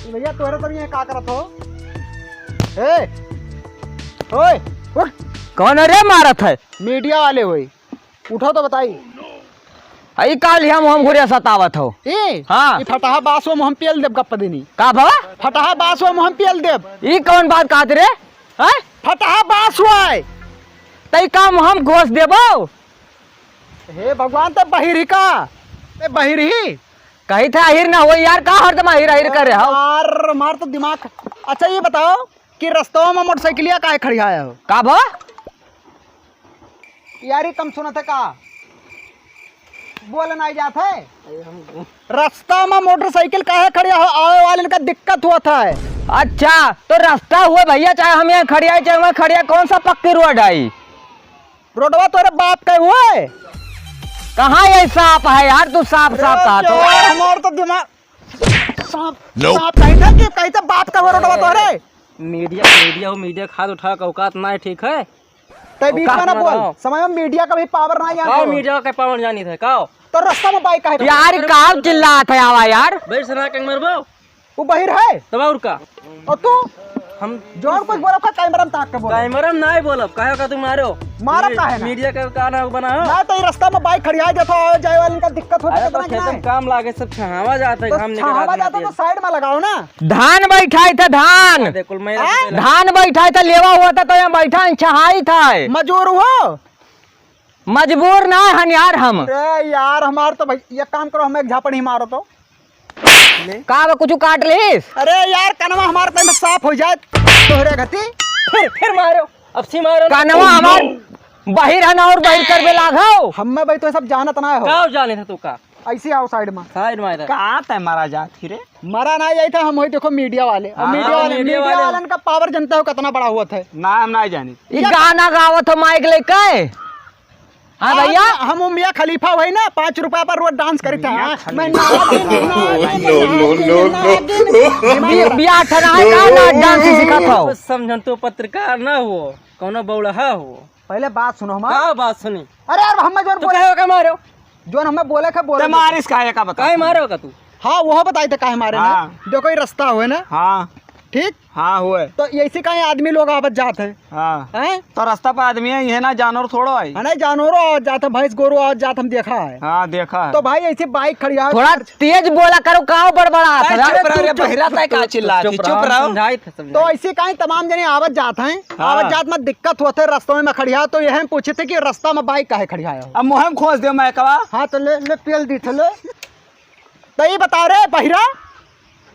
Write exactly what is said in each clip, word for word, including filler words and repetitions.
भैया, तोहरे सब यहाँ का करत हो? ए, ओए, उठ। कौन है रे मारत है? मीडिया वाले होई। उठो तो बताई। ई काल हम, हम घुरिया सतावत हो। ए, हाँ। ई फटाहा बास वो मुहम पियल देब गप्प देनी। का भवा? फटाहा बास वो मुहम पियल देब। ई कौन बात कहत रे? हैं? फटाहा बास वो है। तई का मुहम घोस देबो? हे भगवान, ते बहिर ही का? ते बहिर ही? कही था अहिर ना हो यार, का हरदम अहिर अहिर कर रहे हो? यार, मार तो दिमाग। अच्छा, ये बताओ कि रस्तवा में मोटरसाइकिलिया काहे खड़ियाया हो? का भा? यार, ये कम सुनत है का? बोल नहीं जात है। रस्ता में मोटरसाइकिल काहे खड़िया हो? आवे वाले का दिक्कत हुआ था है। अच्छा, तो रस्ता हुए भैया, चाहे हम यहाँ खड़िया, चाहे वहाँ खड़िया, कौन सा पक्की रोड आई? रोडवा तोरे बाप के हुए। कहाँ ये सांप है यार, तू सांप, सांप अरे कहा तो? यार, हमार तो दिमाग। सांप, सांप कहीं था कि कहीं था बाप का हुआ रोडवा तोरे? मीडिया, मीडिया हो, मीडिया का हाथ उठा के औकात ना है, ठीक है? तै बीच में ना बोल। समय में मीडिया का भी पावर ना जानते हो। मीडिया का पावर जानी थे का? तो रास्ता में बाइक है तो यार, का चिल्लात है, आवा यार। बैठ सना के मरबो। वो बहिर है। तब और का? और तू? हम जौन कुछ बोलब का कैमरा में ताक के बोलब। कैमरा में नहीं बोलब, काहे का तू मारो? मारा काहे ना? मीडिया का का ना बनाओ? ना तो ये रास्ता में बाइक खड़िया जाता है, जाए वाले का दिक्कत होता है, अरे तो कितना खेतन है? काम लागे, सब छहावा जाता है, तो काम लेके छहावा जाता है तो साइड में लगाओ ना। धान बैठाई था, धान। देखो, मैं हैं? धान बैठाई था, लेवा हुआ था तो यहाँ बैठा है, छहाई था। मजूर हो? मजबूर ना हन यार हम। अरे यार, हमार तो भाई, ये काम करो, हमें एक झापड़ ही मारो तो। ले। का बा, कुछ काट लिस? अरे यार, कनवा हमार तनी साफ हो जाए, तोहरे घती। फिर, फिर मारो, अब सी मारो ना। कनवा हमार बहिर है ना, और बहिर करबे लाग हो। हमें भाई तो सब जानत ना हो। का जाने था तू का? ऐसे आओ साइड में। साइड में इधर। का तै मरा जात ही रे? मरा ना जाई था, हम होई देखो मीडिया वाले। और हाँ, मीडिया वाले, मीडिया मीडिया वाले। वालन का पावर जनता हो कितना बड़ा हुआ था। ना, हम ना जानी। ई गाना गावत हो माइक लेके। हाँ भैया। हम, हम मियाँ खलीफा हुई ना, पाँच रुपया पर रोज डांस करी था। मियाँ हाँ? खलीफा। मैं नागिन, नागिन, नो, नो, नागिन, नो, नो। नागिन। बि-, बियाह ठना है का ना डांस सिखात हो? कुछ समझन तो पत्रकार ना हो, कौनो बौड़हा हो। पहले बात सुनो हमार। का बात सुनी? अरे यार, हमें जोन तू बोले, कहे का मारो? जोन हमें बोले के बोले ते दे। मारिस काहे का बता? काहे मारो का तू? हाँ, वो बताई थे काहे मारे ना। हाँ। देखो, ये रास्ता हुए ना। हाँ। ठीक? हाँ, हुए। तो ऐसे काहे आदमी लोग आवत जात है? हाँ। हैं? तो रास्ता पर आदमी है, ये ना जानवर थोड़ो है। हाँ, नहीं, जानवरों आवत जात है, भैंस गोरू आवत जात हम देखा है। हाँ, देखा है। तो भाई, ऐसे बाइक खड़ी है। थोड़ा तेज बोला करो, काव बड़बड़ात है? चुप रहो रे, बहिरा तै का चिल्लात ही, चुप रहो। समझाई थे, समझाई। तो ऐसे काहे तमाम जने आवत जात हैं, हाँ। आवत जात में दिक्कत होत है, रस्तों में खड़िया, तो यह हम पूछे थे कि रास्ता में बाइक काहे खड़िया हो? अब मुहम खोस दे मैं कवा। हाँ, तो ले, ले, पेल दी थे, ले। तो ये बताओ रे बहिरा,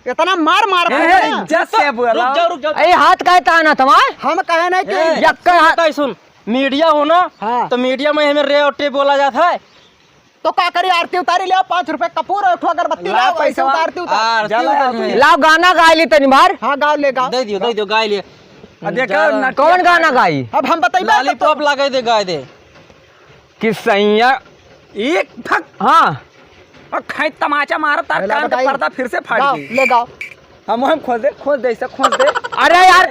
इतना मार मार ए, के ए, ना। इज्जत से बोला। रुक जाओ, रुक जाओ। ए, हाथ काहे ताना तुम्हार? हम कहे नहीं कि ए, यक्का हाथ। सुन, सुन, मीडिया हो ना, हाँ। तो मीडिया में हमें रे और टे बोला जाता है। तो का करी, आरती उतारी ले, पाँच रुपए कपूर और एक ठो अगरबत्ती ला लाओ, ऐसे पैसा। उतारती उतार। आरती उतारी। लाओ, गाना गाई ली तनी बार। हाँ, गाओ, ले गाओ। दे दियो, दे दियो, गाई लिए। अब देखो, जा। कौन गाना गाई? अब हम बताइबे लाली तो। टॉप लगा दे, गाय दे। कि सैया। एक फक। हाँ। और खाई तमाचा मारा, तार अरे, कान का बताई। पर्दा फिर से फाड़ गाओ, दी। ले गाओ। हम, हम खोज दे, खोज दे, इसे खोज दे। अरे यार,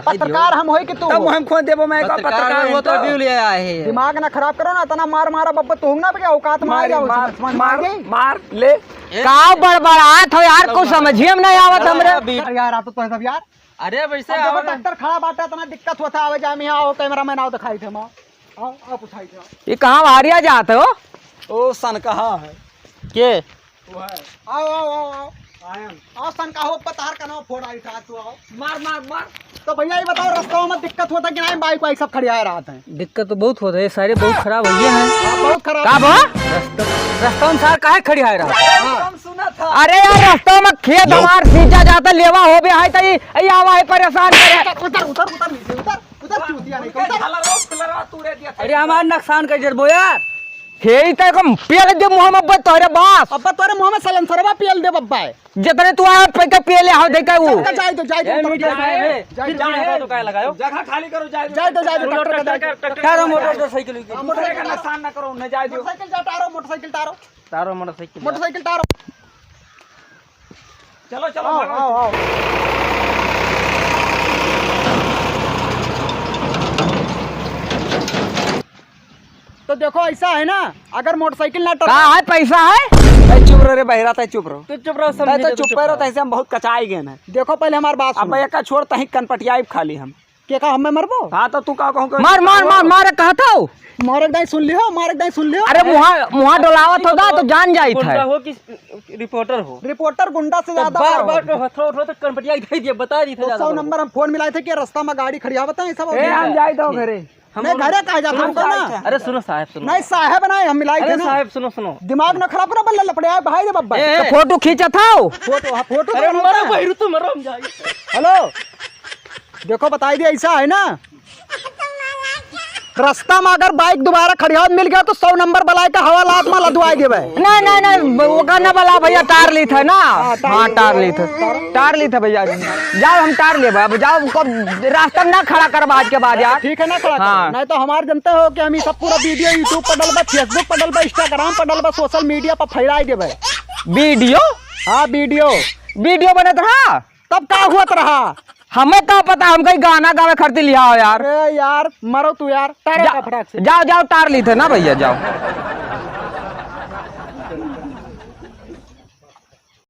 पत्रकार हम होई कि तू तब हो? हम खोज देबो, मैं का पत्रकार पत्रकार हो तो है। व्यू ले आए हैं। दिमाग ना खराब करो ना, इतना मार मारा बब्बा, तू ना पे औकात में आ मारी, जाओ, मार, समझ में आ मार, गई? मार, ले। का बड़बड़ात हो यार, कुछ समझिए में नहीं आवत हमरे। अरे यार, आप तो, तो है सब यार। अरे वैसे अब देखो, आओ ना। डॉक्टर खड़ा बाटे, इतना दिक्कत होता आवे जाए में, यहाँ आओ, कैमरा मैन आओ, दिखाई थे, आओ, आओ, आओ, पूछाई थे, आओ। ये कहाँ बाहरिया जात हो? ओ, सन कहाँ है? के? वो है। आओ, आओ, आओ, आओ। आयन। आओ, सन का हो, पतार का नाम फोड़ आई था, तू आओ। मार, मार, मार। तो भैया, ये बताओ, रास्ता में दिक्कत होता कि नहीं? बाइक वाइक सब खड़ियाए रहत हैं। दिक्कत तो बहुत होता है, सारे बहुत खराब हो गए हैं। हाँ, बहुत खराब। का बा? रास्ता, रास्ता में सार काहे खड़ियाए रहा? हाँ। अरे यार, रास्ता में खेत हमार सींचा जाता, लेवा हो बे, हाय तई, ए आवा है परेशान करे। उतर, उतर, उतर, उतर नीचे, उतर, उतर, चूतिया नहीं, उतर। अरे हमार नुकसान कर जरबो यार। हे ही तक हम पेल दे मुंह में, अब्बा तोरे बास। अब्बा तोरे मुंह में सलेंसरवा पेल दे बब्बा है। जितने तू आया, पैसा पेले, हाँ, देखा वो। जाए दो, जाए दो, ए, उतर, मीडिया जाए दो। है, जाए फिर दो, जाए जाए दो, दो। काय लगायो? जगह खाली करो, जाए दो। जाए दो, जाए दो, जाए दो, ट्रैक्टर, ट्रैक्टर, ट्रैक्टर। टारो मोटरसाइकिल की। हाँ, मोटरसाइकिल का नुकसान ना करो, न जाए दो। मोटरसाइकिल जा, टारो, मोटरसाइकिल टारो। टारो मोटरसाइकिल। मोटरसाइकिल टारो। चलो, चलो, आओ, भागो। आओ, आओ। तो देखो, ऐसा है ना, अगर मोटरसाइकिल ना टरका का है, पैसा है? तै चुप रह रे बहिरा, तै चुप रह। तू चुप रह, तै समझी तो जा, तू चुप चुप रह, रह। तैसे हम बहुत कचाई गए हैं। देखो पहिले हमार बात अब सुनो। भैया का छोड़, तहीं कनपटियाई खाली हम। के का हमें मरबो? हाँ तो तू का कहूँ? मार, मार, मार, मार, कहत हौ। मार एक दाई सुन लियो, मार एक दाई सुन लियो। अरे मुहा, मुहा डोलावत हो दा तो जान जाइत है। गुंडा हो कि रिपोर्टर हो? रिपोर्टर गुंडा से तो ज्यादा बार हो। बार तो हथवा उठवा तो कनपटिया दे दिया, बता दी तो था ज्यादा सौ बड़ा। नंबर हम फोन मिलाए थे कि रास्ता में गाड़ी खड़ियावत है, सब ए, हम जाई दो घरे। हम नहीं, लोग घरे काहे जात सुनो, हमको ना? अरे सुनो साहब, सुनो। नहीं, साहब ना, हम मिलाई अरे थे ना। साहब, सुनो, सुनो। दिमाग न खराब करो, बल्ला लपड़े आए, भाई रे बब्बा। ए, ए। तो फोटो खींचत हौ? फोटो, हाँ, फोटो अरे तो मरो, बहिरू, तू मरो, हम जाई। हेलो, देखो, बताई दे, ऐसा है ना, रास्ता में अगर बाइक दोबारा खड़ियावत मिल गया, तो सौ नंबर बलाए का हवालात में लदवाए देबे। नहीं, नहीं, नहीं, ओका न बला भैया, टार लीत है ना। हाँ, टार हाँ, लीत टार है। लीत है। टार लीत है भैया। जाओ, हम टार लेबे। अब जाओ, हमको रास्ता में ना खड़ा करबा आज के बाद यार। ठीक है ना, खड़ा कर। हाँ। नहीं तो हमार जनते हो कि हम ई सब पूरा वीडियो YouTube पर डलबा, Facebook पर डलबा, Instagram पर डलबा, social media पर फैलाई देबे। वीडियो? हाँ, वीडियो। वीडियो बनत रहा? तब का हुआ त रहा? हमें का पता, हम कहीं गाना गावे खातिर लिया हो यार। अरे यार, मरो तू यार, टार जा, का फटाक से। जाओ, जाओ, टार लीत है ना भैया, जाओ।